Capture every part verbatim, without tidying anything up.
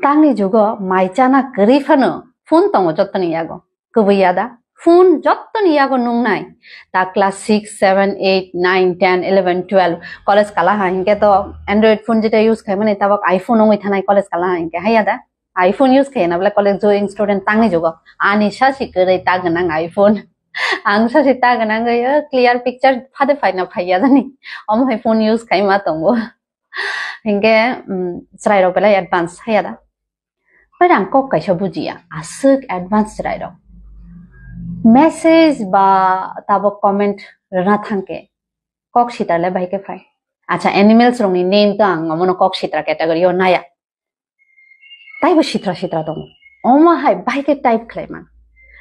Tangni jugo mai chana kwrwi phano phone tongo jottoni yago. Kubui ya da? Phone jottoni yago nungnai. Ta class six, seven, eight, nine, ten, eleven, twelve, college kala ha hinkhe to Android phone jeta use khaimani tabok iPhone wngwi thanai college kala ha hinkhe, haiya da? iPhone use khaina bole college join student tangni jugo. Ani sasi kwrwi ta gwnang iPhone. Ang sasi ta gwnang gwi, o, clear picture phade phaina phaiya jani. Omo hai phone use khaima tongo. Hinkhe, mm, chwrairok belai advance, haiya da? Pai ang kok kaisa bujiya, aswk advance chwrairok. Message ba tabok comment rwna thangkhe, kok sitra le bahai khe phai. Acha, animals rokni name to ang omono kok sitra category o naya. Taibo sitra sitra tongo. Omo hai bahai khe type khlai man.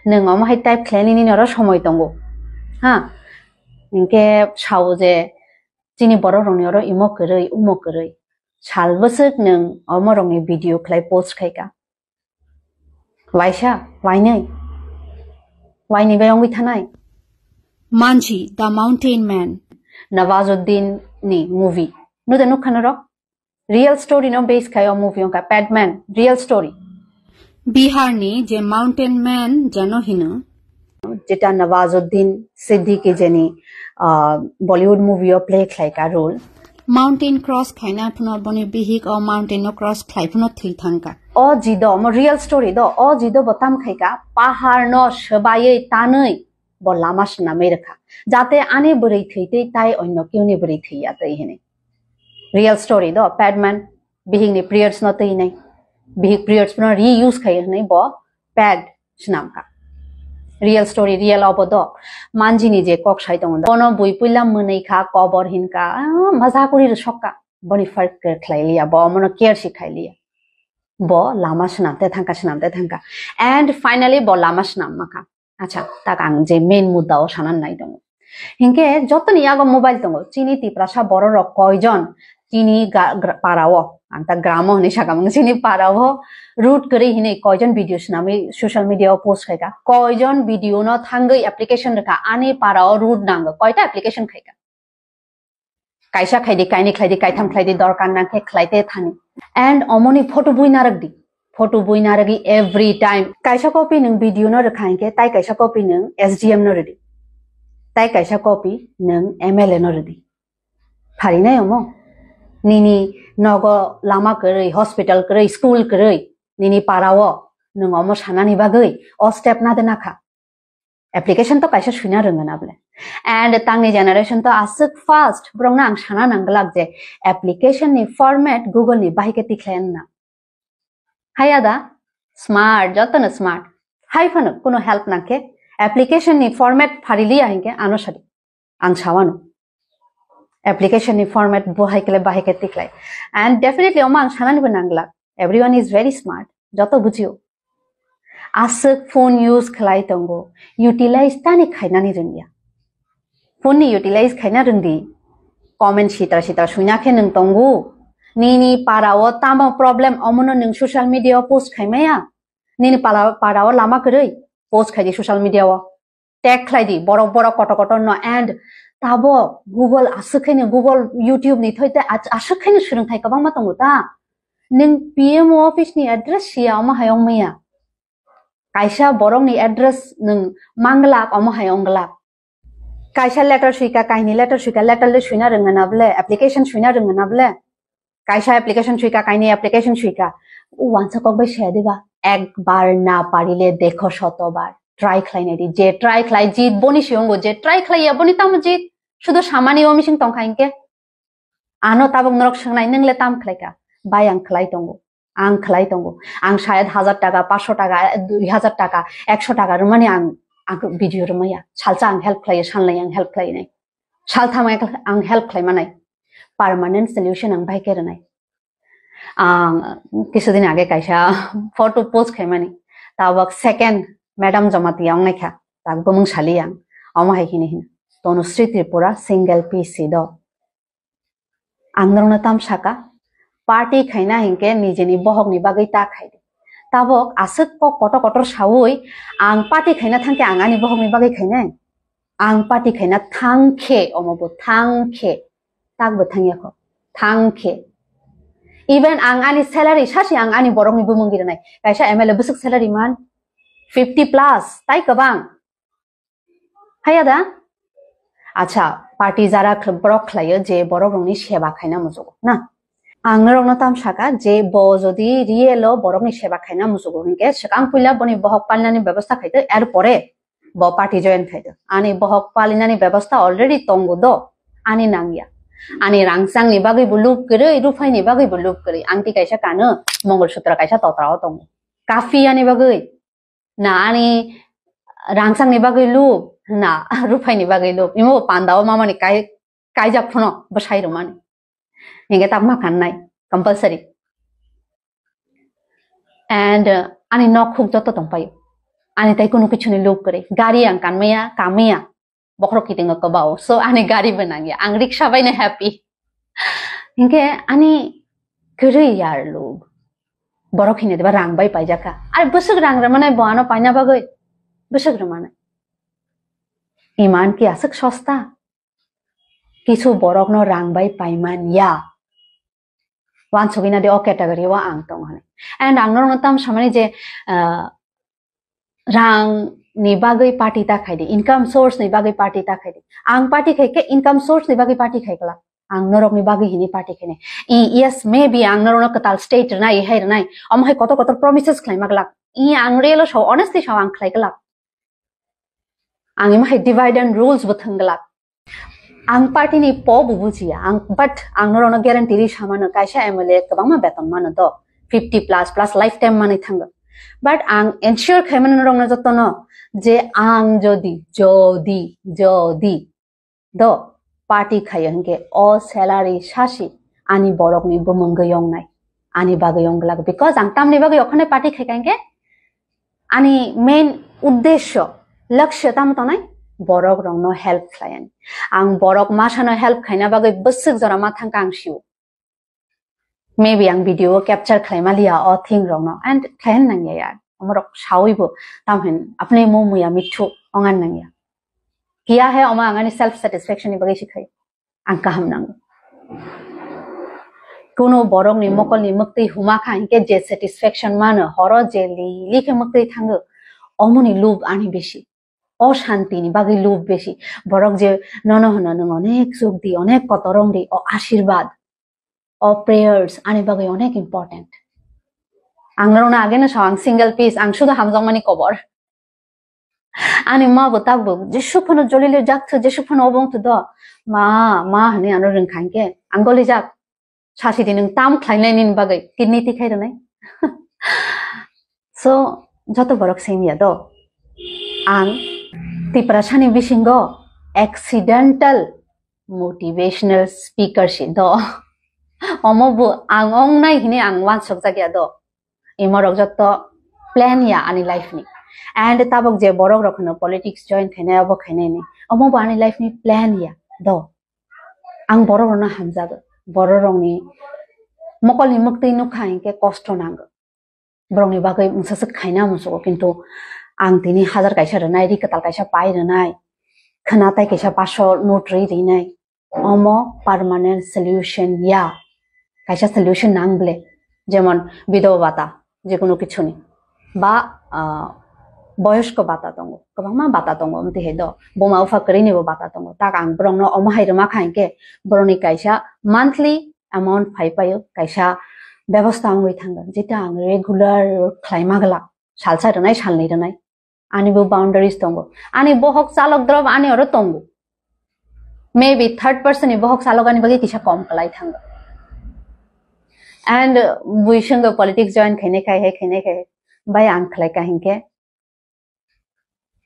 Nwng omo hai type khlaini nini oro somoi tongo. Ha? Hinkhe sao je chini borok rokni oro imo kwrwi, umo kwrwi. Sal bwswk nwng omo rokni video khlai post khaika. Waisa, wainwi. Wainwi bai wngwi thanai. Manji, The Mountain Man. Nawazuddin ni movie. Nuda nukha norok? Real story no base khai o movie wngkha Padman, real story. Bihar ni je Mountain Man jeno hino. Jeta Nawazuddin Siddiqui jeni, ah, Bollywood movie o play khlaika role. Mountain cross khaina phano boni bihik o mountain no cross khlai phano thwi thangka. O jido, mo real story do, o jido bo tam khaika, pahar no swbaiwi tanwi bo lama swnamwi rwkha. Jate ani bwrwi thwi twi tai onno kiuni bwrwi thwi ya twi hinwi. Real story do, Padman, bihik ni periods no twi nai. Bihik periods no reuse khai hinwi bo pad swnamka. Real story, real obo do. Manjini je kok sai tongo do. Bono bui puila mwnwi kha, kobor hinkha, ah, maza kuri rwsokka. Boni far care khlai liya, bo omono care si khai liya. Bo lama swnam te thangka, swnam te thangka. And finally bo lama swnam makha. Acha, tak ang je main mudda o sanan nai tongo. Hinkhe jotoni yago mobile tongo. Chini Tiprasa borok rok koijon chini ga-, gra-, para o, ang ta gramo hinwi sakha mung, chini para o root kwrwi hinwi koijon video swnamwi social media o post khaika. Koijon video no thangwi application rwkha, ani para o root nango. Koita application khaika? Kaisa khaidi, kaini khlaidi, kaitham khlaidi, dorkar nangkhe khlaite thani. And omoni photo bui narwkdi. Photo bui narwgwi every time. Kaisa copy nwng B D O no rwkha hinkhe, tai kaisa copy nwng S D M no rwdi. Tai kaisa copy nwng M L A no rwdi. Pharinai omo? Nini nogo lama kwrwi, hospital kwrwi, school kwrwi, nini para o nwng omo sanani bagwi o step na de nakha. Application to kaisa suina rwngwi na bole. And tangni generation to aswk fast, borokno ang sana nang glak je application ni format Google ni bahai khe tikhlai na. Haya da, smart, jotono smart. Hai phano kuno help nangkhe application ni format phariliya hinkhe ano sadi. Ang sawano. Application ni format bo hai khle bahai khe tikhlai. And definitely omo ang sanani bo nang glak. Everyone is very smart. Joto bujio. Aswk phone use khlai tongo. Utilize tani khainani rwngya. Phone ni utilize khaina rwngdi. Comment sitra sitra suina khe nwng tongo. Nini para o tamo problem omono nwng social media o post khaimaya. Nini pala-, para o lama kwrwi post khaidi social media o. Tag khlai di, borok borok kotor kotor no, and tabo Google aswk khaino, Google, YouTube ni thoi te as-, aswk khaino swrwngthai kwbangma tongo ta. Nwng P M O office ni address siya omo hai wng maya. Kaisa borok ni address nwng manglak omo hai wng glak. Kaisa letter suika, kaini letter suika, letter le suina rwngna na bole, application suina rwngna na bole. Kaisa application suika, kaini application suika. O wansa kok bai se diba? Ekbar na parile dekho shotobar. Try khlai nai di. Je try khlai jit boni si ongo, je try khlai ya boni tamo jit. Sudo samani o mising tongkha hinkhe. Ano tabuk norok swngnai, nwng le tam khlaika? Bai ang khlai tongo. Ang khlai tongo. Ang sayad hajar taka, paanch sho taka, dui hajar taka, ekso taka rwmani ang, ang video rwmaya. Salsa ang help khlai, salnai ang help khlai nai. Saltham ang help khlai manai. Permanent solution ang bai khe rwnai. Ang kisudin age kaisa photo post khaimani. Tabok second Madam Jamatia wngnaikha. Tak bumung sali ang. Omo hai hini hini. Tanushree Tripura single piece do. Ang norokno tam saka, party khaina hinkhe nijeni bohokni bagwi ta khai di. Tabok aswk kok kotor kotor saui, ang party khaina thangkhe ang ani bohokni bagwi khainai? Ang party khaina thangkhe, omo bo thangkhe, tak bo thangya kho, thangkhe. Even ang ani salary sasi ang ani borokni bumung giri nai. Kaisa M L A bwswk salary man fifty plus, tai kwbang. Haya da? Acha, party jara khl-, borok khlaio je borok rokni seba khaina muchugo na. Ang norokno tam saka je bo jodi real o borokni seba khaina muchugo hinkhe swkang puila boni bohok palinani bebosta khaito, er pore bo party join khaito. Ani bohok palinani bebosta already tongo do, ani nangya. Ani rangchangni bagwi bo lub kwrwi, ruphaini bagwi bo lub kwrwi. Angti kaisa kano, Mongol Sutra kaisa totra o tongo. Kafi ani bagwi, na ani rangchangni bagwi lub, na ruphaini bagwi lub. Imo panda o mamani kai-, kaijak phano bwsai rwmani. Hinkhe tak ma khan nai, compulsory. And, uh, ani nok huk joto tongpaio. Ani tai kunu kichuni lub kwrwi. Gari ang kanmaya, kamaya. Bokhorok kitingo kwbao. So, ani gari bo nangya. Ang riksha baino happy. Hinkhe ani kwrwi yar lub. Borok hini diba rang bai paijak kha. Ar bwswk rang rwmani bo ano paina bagwi. Bwswk rwmani. Iman ki aswk sosta. Kisu borokno rang bai paiman ya. Wansugwi nadi o category o ang tong hwnwi. And ang norokno tam samani je, ah, rang ni bagwi party ta khaidi, income source ni bagwi party ta khaidi. Ang party khai khe income source ni bagwi party khai kla. Ang norok ni bagwi hini party khainai. I, yes, maybe ang norokno kwtal state rwnai, hai rwnai. Omo hai kotor kotor promises khlai ma glak. I ang real o sao, honestly sao ang khlai glak. Ang imo hai divide and rules bo thwng glak. Ang party ni po bo bujiya, ang, but ang norokno guarantee ri samano kaisa M L A kwbangma beton mano do, fifty plus plus lifetime manwi thango. But ang ensure khaimano norokno jotono je ang jodi, jodi, jodi do party khayo hinkhe o salary sasi ani borokni bumung gwi yongnai, ani bagwi yong glak, because ang tamni bagwi okhone party khaikha hinkhe ani main uddesho, lakshya tamo tongnai, borok rokno help khlaiyani. Ang borok masano help khaina bagwi bwswk jora ma thangkha ang sio. Maybe ang video o capture khlai maliya o thing rokno, and khlai nangya ya. Omorok sawi bo, tam hin apni mo muya mithu ongan nangya. Kiya hai omo ang ani self satisfaction ni bagwi si khai. Ang kaham nango. Kuno borokni mokolni mwktwi huma kha hinkhe je satisfaction mano, horo je li li khe mwktwi thango, omoni lub ani besi. O shanti ni bagwi lub besi. Borok je nono hwno nwng onek chuk di, onek kotor wng di, o ashirbad, o prayers ani bagwi onek important. Ang norokno ageno sao ang single piece, ang sudo hamjakmani kobor. Ani ma bo tabuk, Jisu phano jolile jak thu, Jisu phano obong thu do. Ma, ma hwnwi ano rwngkha hinkhe, ang golijak. Sasi di nwng tam khlainai nini bagwi, kidney tikhai rwnai. So, joto borok sengya do. Ang Tiprasani bisingo accidental motivational speaker si do. Omo bo ang ongnai hini ang wansok jak ya do. Imorok jotto plan ya ani life ni. And tabok je borok rok hwno politics join khainai, obo khainai ni. Omo bo ani life ni plan ya do. Ang borok rokno hamjago. Borok rokni mokolni mwktwi nukha hinkhe kosto nango. Borokni bagwi mungsa swk khaina musugo, kintu ang tini hajar kaisa rwnai, ri kwtal kaisa pai rwnai, khwna tai kaisa paso note ri rinai. Omo permanent solution ya. Kaisa solution nang ble. Jemon bidoba bata, jekunu kichuni. Ba, ah, boyosko bata tongo. Kwbangma bata tongo, amtwi hai do. Buma bupha kwrwini bo bata tongo. Tak ang borokno omo hai rwma kha hinkhe, borokni kaisa monthly amount phai paio, kaisa bebosta wngwi thango. Jeta ang regular khlaima glak. Salsa rwnai, salnwi rwnai. Ani bo boundaries tongo. Ani bohok chalok drop ani oro tongo. Maybe third person ni bohok chalok ani bagwi kisa kom kwlai thango. And, uh, bui swngo politics join khainai khai hai, khainai khai. Bai ang khlai ka hinkhe,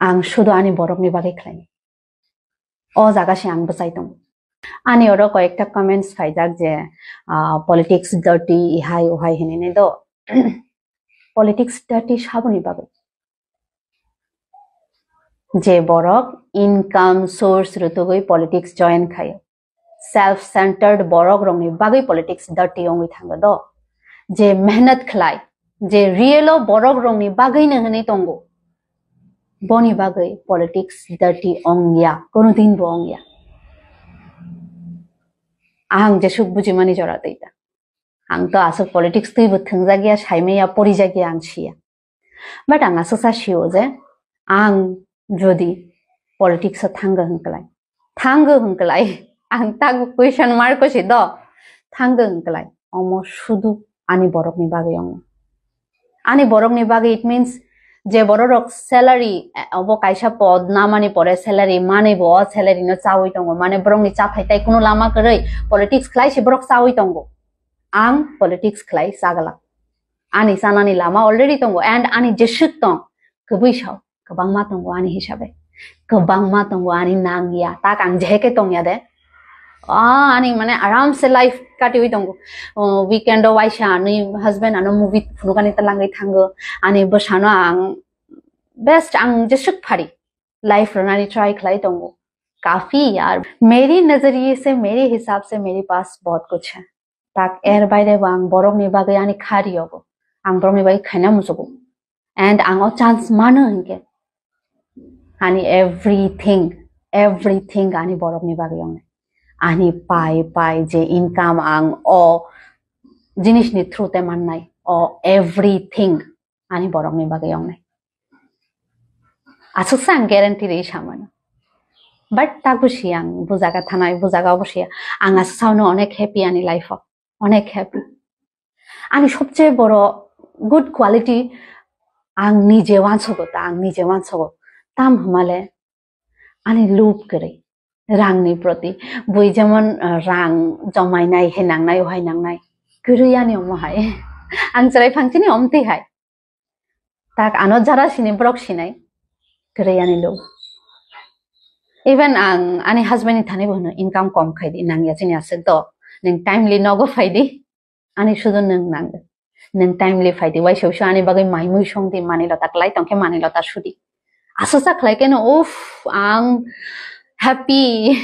ang sudo ani borok ni bagwi khlai. O jaga se ang bwchai tongo. Ani oro koyekta comments phaijak je, ah, politics dirty, ihai uhai hinwi nai do. Politics dirty saboni bagwi? Je borok income source rutugwi politics join khaio, self centered borok rokni bagwi politics dirty wngwi thango do. Je mehnat khlai, je real o borok rokni bagwi no hwnwi tongo, boni bagwi politics dirty wngya, kono din bo wngya. Ang jesuk bujimani jora twi ta. Ang to aswk politics twibo thwngjak ya, saimaya, porijak ya ang siya. But ang aswksa sio je ang jodi politics o thanggo hwnklai, thanggo hwnklai, ang tago question mark o si do, thanggo hwnklai, omo sudu ani borokni bagwi wngo. Ani borokni bagwi, it means je bororok salary, eh, obo kaisa pod namani pore salary manwi bo o salary no chawi tongo, mane borokni chathai tai kunu lama kwrwi politics khlai se borok chawi tongo. Ang politics khlai chaglak. Ani chanani lama already tongo and ani jeswk tong kwbwi sao kwbangma tongo ani hisabe. Kwbangma tongo ani nangya, tak ang jeheke tongya de. Ah, ani mane aram se life katiwi tongo. Oh, weekend o waisa ani husband ano movie phunukani talangwi thango. Ani bwsano ang best ang jeswk phari life rwnani try khlai tongo. Kafi yaar. Meri nazariye se, meri hisab se, meri paas bahut kuch hai. Tak er baire bo ang borokni bagwi ani kha riyogo. Ang borokni bagwi khaina muchugo. And ang o chance mano hinkhe. Ani everything, everything ani borokni bagwi wngnai. Ani pai pai je income ang o jinisni through te mannai. O everything ani borokni bagwi wngnai. Aswksa ang guarantee rwi samano. But tak busi ang bujaga thanai, bujaga obo siya. Ang aswksa ono onek happy ani life o. Onek happy. Ani sobche boro good quality ang nije wansogo ta, ang nije wansogo. Tam hwnmale ani lub kwrwi, rangni proti. Bui jemon, uh, rang jomainai, he nangnai, ohai nangnai. Kwrwi ani omo hai. Ang chwrai phangchini omtwi hai. Tak ano jara sini borok sinai. Kwrwi ani lub. Even ang ani husband ni thani bo hwno income kom khai di, nangya chini aswk do. Neng timely nogo phai di. Ani sudu nwng nang. Nwng timely phai di. Waisa waisa ani bagwi mai mui song di, mani lota klai tong khe mani lota sudi. Aswksa khlai keno, uff, ang happy.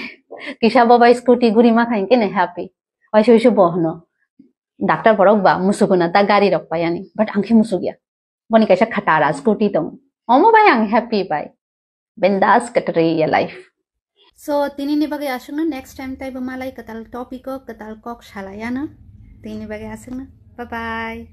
Kisa bo bai scooty guri ma khai kene happy. Waisa waisa bo hwno. Doctor borok ba musukuna ta gari rok pai ani. But ang khe musuk ya. Boni kaisa khatara scooty tong. Omo bai ang happy bai. Bindas kwtwrwi ya life. So, tini ni bagwi aswkno, next time taibo malai kwtal topic o kwtal kok salai ano. Tini ni bagwi aswkno. Bye bye.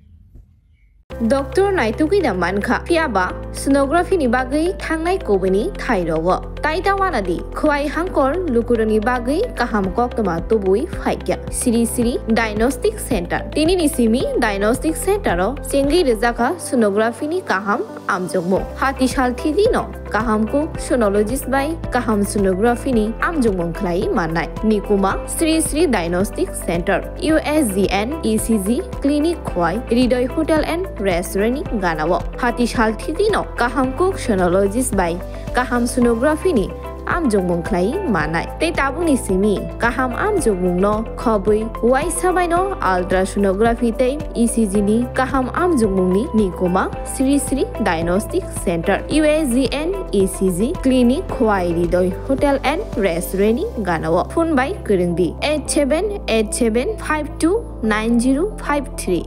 Doctor naitugwi da mankha, phiyaba sonography ni bagwi thangnai kubuni thai rogo. Tai ta wana di, khwai hangkor lukurokni bagwi kaham koktwma tubui phaikya. Sri Sri Diagnostic Center. Tini ni simi Diagnostic Center o chengwi rwjakha sonography ni kaham amjokmung. Hati sal thidi no kaham kuk sonologist bai kaham sonography ni amjokmung khlai mannai. Nikuma Sri Sri Diagnostic Center, U S G N E C G clinic khwai Hridoy Hotel and Restaurant ni gana o. Hati sal thidi no kaham kuk sonologist bai kaham sonography ni amjokmung khlai mannai. Tei tabukni simi kaham amjokmung no khobwi uaisa bai no ultrasonography tei E C G ni kaham amjokmung ni nikuma Sri Sri Diagnostic Center, U S G N E C G clinic, Khwai Hridoy Hotel and Restaurant ni gana o. Phone bai kwrwng di eight seven eight seven five two nine zero five three.